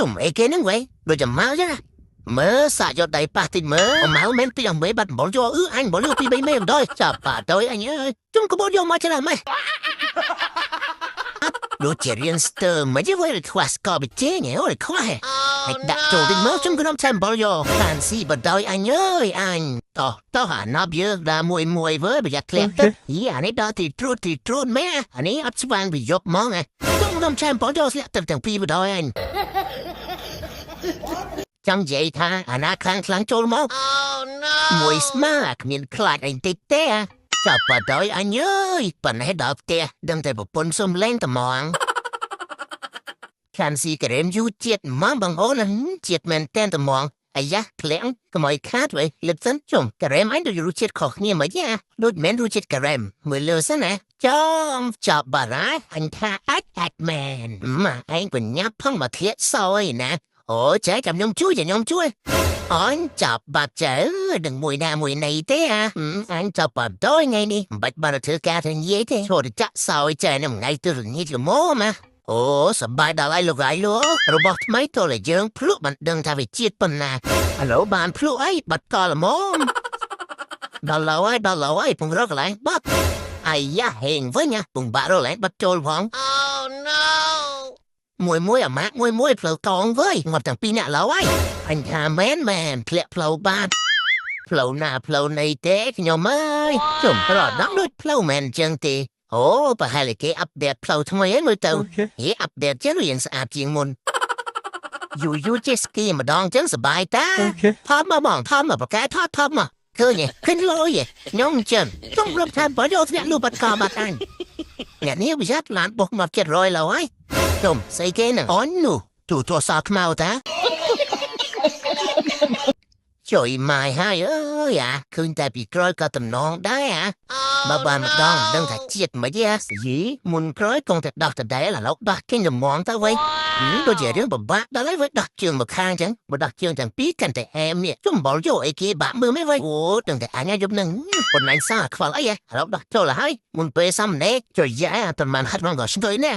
ជុំអីគេហ្នឹងវ៉េដូចតែមកចឹងមើលសាក់យកដៃប៉ះតិចមើលមកមែនពីអមេបាត់បលយកអឺអញបលយកពី3មេដល់ចាប់បាទៅអញអើយជុំកបយកមកច្រើនម៉េះដូចជារៀនស្ទើមិនយីវ៉េខ្វះស្កបជេងអូយខ្វះហើយដាក់ចូលតិចមើលជុំក្រុមចាំបលយកខានស៊ីបដោយអញអើយអញតោះតោះអាណាប់យើងដល់មួយមួយវើប្រយ័ត្នធ្លាក់ទឹកយីអានេះដល់ទីត្រួតទីត្រួតមែអានេះអត់ស្វាងពីយប់ហ្មងជុំក្រុមចាំបលយកស្លាក់ទឹកទាំងពីរបដោយអញចង់និយាយថាអាណាខ្លាំងខ្លាំងចូលមក Oh no! មួយស្មាគ្មានខ្លាចអីតិចទេចាប់បដោយអញអើយប៉ុណ្ណេះដល់ផ្ទះដឹងតែប្រពន្ធសុំលេងត្មងខានស៊ីក្រែមយូជាតិម៉ងបងអូនជាតិមែនតែនត្មងអាយ៉ាធ្លាក់កុំឲ្យខាតវិញលឹកសិនជុំក្រែមអញដូចរសជាតិខុសគ្នាមិនយ៉ាដូចមែនរសជាតិក្រែមមើលលើសិនណាចំចាប់បារ៉ាអញថាអាចអាចមែនម៉ាឯងបញ្ញាប់ផងមកធ្លាក់សយណាអូចែចាំខ្ញុំជួយចាំខ្ញុំជួយអញចាប់បាត់ចែនឹងមួយណាមួយណីទេអាអញចាប់បាត់ដល់ថ្ងៃនេះមិនបាច់បានធ្វើការធ្វើនិយាយទេចូលទៅចាក់សោយចែនឹងថ្ងៃទៅល្ងាចល្មមណាអូសប្បាយដល់ហើយលោកហើយលោករបស់ថ្មីតើយើងភ្លក់មិនដឹងថាវាជាតិប៉ុណ្ណាឥឡូវបានភ្លក់អីបាត់កលល្មមដល់ឡូវហើយដល់ឡូវហើយពងរកកន្លែងបាត់អាយ៉ាហេងវិញពងបាក់រកកន្លែងបាត់ចូលផង Oh no! មួយមួយអាម៉ាក់មួយមួយផ្លូវកងវើយងាប់ទាំងពីរអ្នកឡូវហើយអញថាមែនមែនធ្លាក់ផ្លូវបាត់ផ្លូវណាផ្លូវណីទេខ្ញុំអើយជុំរត់ដល់ដូចផ្លូវមែនចឹងទេអូប្រហែលគេ update ផ្លូវថ្មីហ្នឹងមើលទៅហេ update ចឹងរៀងស្អាតជាងមុនយូរយូរចេះស្គីម្ដងចឹងសប្បាយតាថតមកបងថតមកប្រកែថតថតមកឃើញឃើញលយខ្ញុំចឹងចង់រាប់ថាបើយកធ្លាក់លុបបាត់កបាត់អញអ្នកនេះវាឡានបុកមក700ឡើយជុំស្អីគេហ្នឹងអូននោះទូទស្សន៍ខ្មៅតាជួយម៉ាយហើយអើយអាឃើញតែពីក្រោយក៏តំណងដែរអា Oh បើបានម្ដងដឹងថា no! ជាតិមិនទេយីមុនក្រោយកងតែដោះតដែលឥឡូវដោះចេញល្មមទៅវិញដូចជារឿងពិបាកដល់ហើយវិញដោះជើងមកខាងចឹងបើដោះជើងទាំងពីរកាន់តែអែមនេះជុំបលយកអីគេបាក់មើលមិនវិញអូដឹងតែអញយប់នឹងប៉ុន្តែសាខ្វល់អីឥឡូវដោះចូលហើយមុនពេលសំណេកជួយយ៉ាតែមិនហាត់មកក៏ស្ទើយណា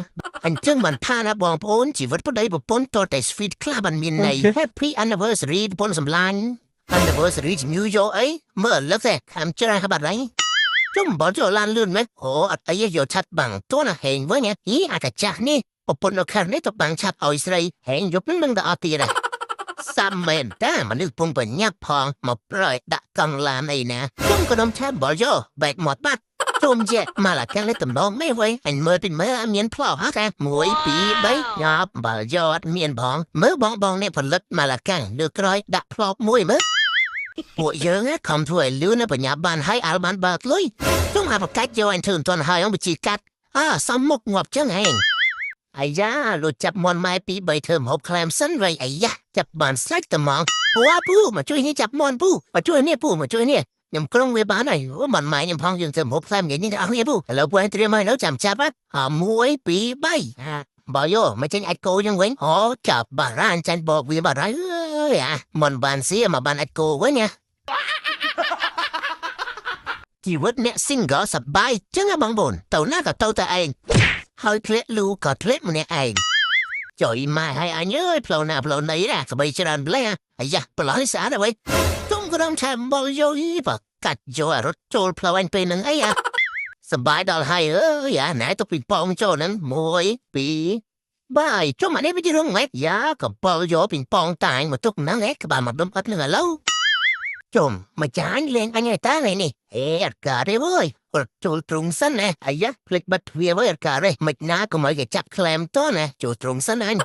អញ្ចឹងមិនថាណាបងប្អូនជីវិតប្តីប្រពន្ធតតែ sweet ខ្លះបានមានន័យ Happy anniversary ប្រពន្ធសម្លាញ់ anniversary ជំងឺយកអីមើលលឹកទេខាំច្រើនបាត់ហើយជុំបលចូលឡានលឿនមែនអូអត់អីយកឆាត់បាំងតួណាហេងវិញយីអាកាចាស់នេះប្រពន្ធនៅខាងនេះទៅបាំងឆាត់ឲ្យស្រីហេងយប់នឹងនឹងទៅអត់ទៀតសាំមែនតាមនុស្សពងបញ្ញាប់ផងមកប្រយដាក់កង់ឡានអីណាជុំក៏នំឆាបលយកបែកមាត់បាត់ជុំជាមកឡាកាំងនេះតំណងមេវិញអញមើលពីមើលអត់មានផ្លោហ่ะតា1 2 3ញាប់បលយកអត់មានផងមើលបងបងនេះផលិតមកឡាកាំងលើក្រោយដាក់ផ្លោមួយមើលពួកយើងខំធ្វើឲ្យលឿនបញ្ញាបានហើយអាល់បានបើកលុយជុំអាបកាច់យកអញធ្វើមិនទាន់ហើយអងវិជីកាត់អើសំមុខងាប់ចឹងឯងអាយ៉ាលុចចាប់មន់ម៉ែ2 3ធ្វើម្ហូបក្លែមសិនវ៉ៃអាយ៉ាចាប់បានស្លាច់ត្មងពូអាពូមកជួយនេះចាប់មន់ពូមកជួយនេះពូមកជួយនេះខ្ញុំក្រុងវាបានហើយមិនម៉ែខ្ញុំផងយើងធ្វើម្ហូបក្លែមថ្ងៃនេះអស់គ្នាពូឥឡូវពូឯងត្រៀមហើយនៅចាំចាប់ហ៎1 2 3បើយោមិនចេញអាចគោចឹងវិញអូចាប់បារានចាញ់បោកវាបារាអើយអាមិនបានសៀមកបានអាចគោវិញណាជីវិតអ្នក single សប្បាយចឹងហ៎បងប្អូនទៅណាក៏ទៅតែឯងហើយធ្លាក់លូក៏ធ្លាក់ម្នាក់ឯងចុយម៉ែហើយអញអើយផ្លូវណាផ្លូវណីណាស្បីច្រើនផ្លែអាយ៉ាប្រឡោះនេះស្អាតហើយវិញជុំក្រុមឆែមបលយោយបើកាច់យកអារត់ចូលផ្លូវអញពេលហ្នឹងអីអាសប្បាយដល់ហើយអើយអាណែទៅពីបងចូលហ្នឹង1 2បាយជុំអានេះវាជារឿងម៉េចយ៉ាកបលយកពីបងតាញមកទុកហ្នឹងឯងក្បាលមកដុំអត់នឹងឥឡូវជុំមកចាញ់លេងអញឯតាថ្ងៃនេះហេអត់កើតទេវើយរត់ចូលទ្រុងសិនណាអាយ៉ាភ្លេចបិទទ្វារវើយអត់កើតទេមិនណាកុំឲ្យគេចាប់ក្លែមតណាចូលទ្រុងសិនអញ